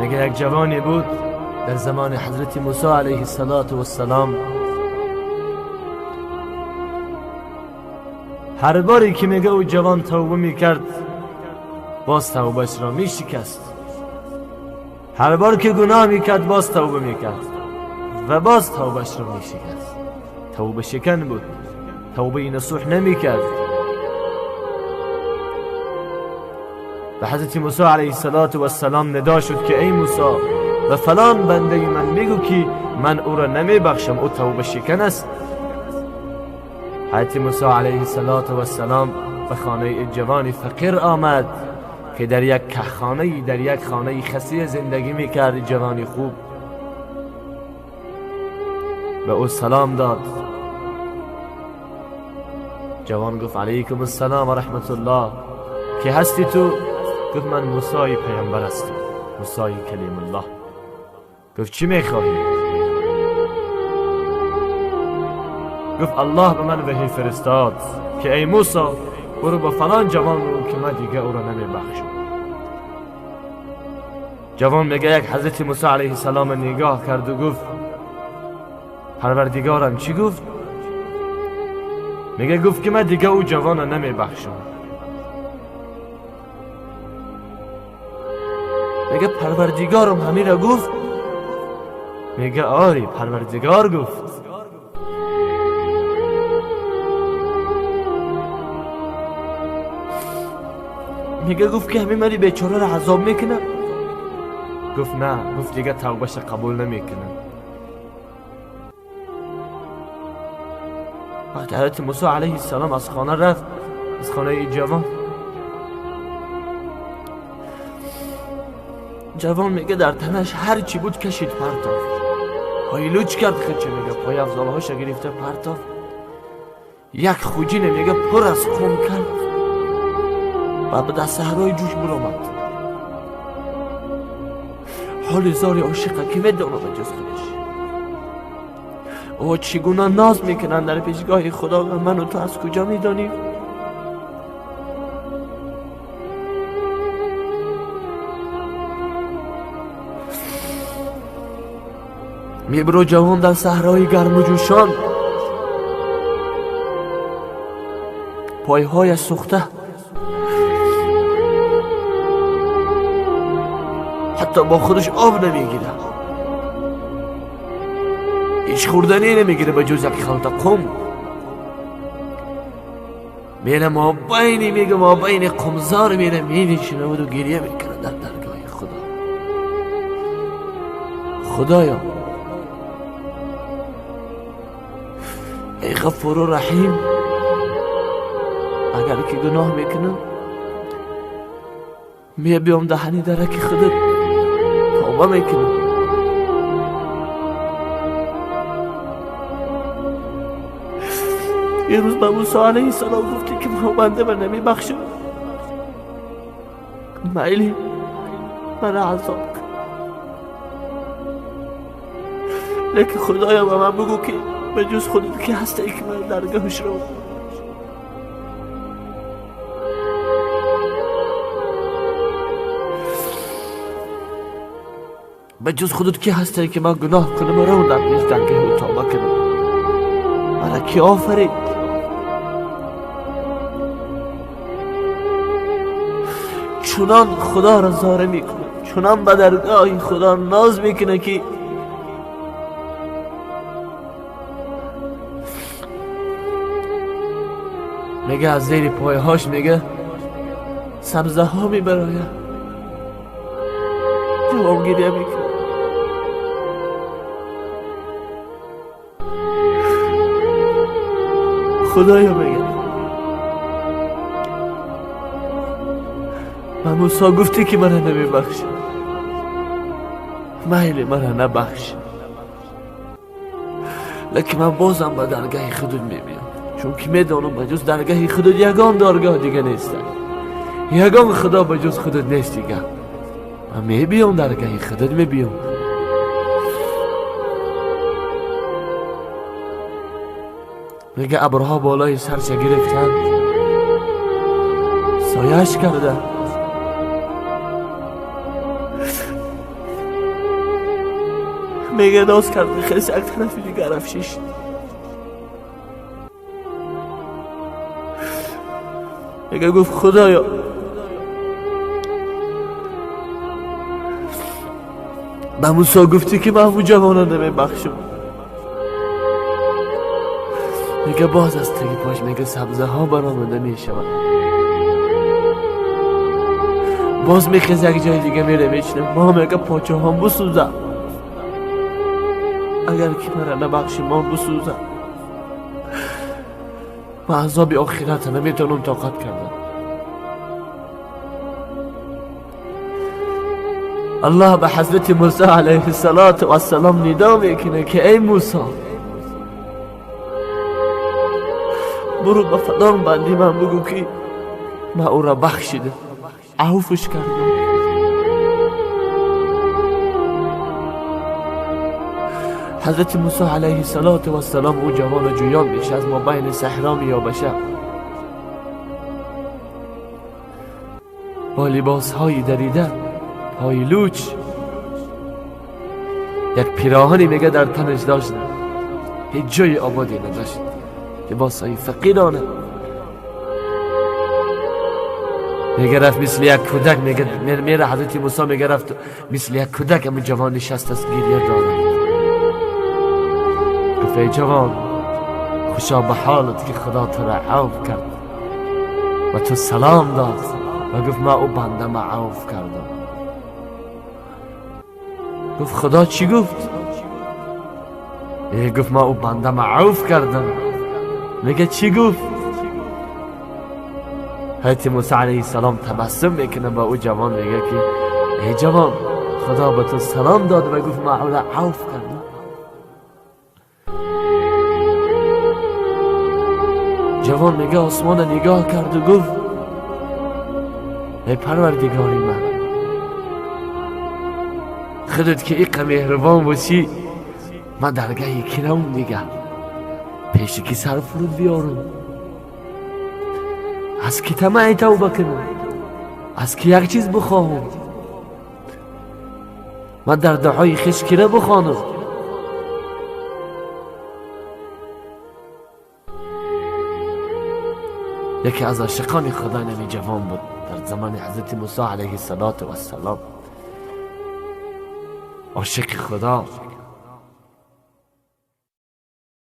میگه یک جوانی بود در زمان حضرت موسی علیه السلام. هر باری که میگه او جوان توبه میکرد باز توبهش را میشکست. هر بار که گناه میکرد باز توبه میکرد و باز توبهش را میشکست. توبه شکن بود، توبه نصوح نمیکرد. و حضرت موسی علیه السلام ندا شد که ای موسی و فلان بنده من بگو که من او را نمیبخشم، او توبه شکن است. حضرت موسی علیه السلام به خانه جوان فقیر آمد که در یک کهخانه، در یک خانه خسی زندگی میکرد. جوانی خوب به او سلام داد. جوان گفت علیکم السلام و رحمت الله، که هستی تو؟ گفت من موسی پیامبر هستم، موسی کلیم الله. گفت چی میخواهی؟ گفت الله به من وحی فرستاد که ای موسی برو با فلان جوان رو که من دیگه او را نمیبخشم. جوان میگه یک حضرت موسی علیه السلام نگاه کرد و گفت پروردگارم چی گفت؟ میگه گفت که من دیگه او جوان را نمیبخشم. میگه پروردگارم همین را گفت؟ میگه آری پروردگار گفت. میگه گفت که همین مری بیچاره را عذاب میکنه؟ گفت نه، گفت دیگه توبهش قبول نمیکنه. وقتی حضرت موسی علیه السلام از خانه رفت، از خانه جوان، جوان میگه در تنش هر چی بود کشید پرتاف، پایلوچ کرد خدچه، میگه پای افضالهاش گرفته پرتاف، یک خوجینه میگه پر از خون کرد و به دست صحرای جوش برآمد. حال زار عاشقه که میدانه به جز خودش او چگونه ناز میکنن در پیشگاه خدا و من و تو از کجا میدانیم؟ میبرو جوان در صحرای گرم و جوشان، پایهای سوخته، حتی با خودش آب نمیگیره، هیچ خوردنی نمیگیره به جز یک خلطه قم. میره ما بین، میگه ما بین قمزار میره مینشینه و گریه میکنه در درگاه خدا. خدایا ای غفور و رحیم، اگر که گناه میکنم می بیام دهنی درک خودت توبه میکنم. یه روز به موسی علیه السلام گفتی که ما بنده من نمیبخشم، میلی من عذاب کن، لیکن خدایا به من بگو که به جز خودت که هستی که من درگاهش رو. به جز خودت که هستی که من گناه کنم و رو در پیش درگاه و توبه کنم. مرا کی آفرید؟ چنان خدا را زاره میکنه، چنان به درگاه خدا ناز میکنه که میگه از زیر پایهاش میگه سبزه ها میبراید. جواب گریه میکنه. خدایا میگه و موسی گفتی که مرا نمیبخشی، میل مرا نبخش، لیکن من بازم به درگاه خودت میبینم، چون که میدانم به جز درگاه خودت یگان درگاه دیگه نیست، یگان خدا به جز خودت نیست دیگه. من میبینم درگاه خودت میبینم. میگه ابرها بالای سرش گرفتن، سایش کرده. میگه ناز کرد خیلی یک طرفی دیگه رفت شش. میگه گفت خدایا به موسی گفتی که من جوانان نمیبخشم. میگه باز از تگی پاش میگه سبزه ها برآمده میشود. باز میخیز یک جای دیگه میره میشنه ما میگه پاچه هم بسوزه، اگر که مرا نبخشی ما بسوزه، من عذاب آخرت نمیتونم طاقت کردم. الله به حضرت موسی علیه السلام ندا میکنه که ای موسی برو به فلان بندی من بگو که من او را بخشیدم، عفوش کردم. حضرت موسی علیه السلام او جوان جویان میشه، از ما بین صحرا میابشه، با لباس های دریده، پای لوچ، یک پیراهنی میگه در تنش داشت، هیچ جای آبادی نداشت، لباس های فقیرانه. میگه رفت مثل یک کودک، میگه میره حضرت موسی میگه رفت مثل یک کودک همون جوان نشست از گریه داره. گفت ای جوان خوشا به حالت که خدا تو را عفو کرد و تو سلام داد و گفت من او بنده ما عفو کردم. گفت خدا چی گفت؟ گفت من او بنده ما عفو کردم. میگه چی گفت؟ حضرت موسی علیه السلام تبسم میکنه با او جوان، میگه که ای جوان خدا به تو سلام داد و گفت من او را عفو کردم. جوان میگه آسمان نگاه کرد و گفت ای پروردگاری من، خودت که ایقه مهربان باشی من درگاه کی نمون دیگه، پیش کی سر فرود بیارم، از کی طمع توبه کنم، از کی یک چیز بخواهم، من در دعای خویش کی را بخوانم. یکی از عاشقان خدا نمی جوان بود در زمان حضرت موسی علیه السلام، عاشق خدا.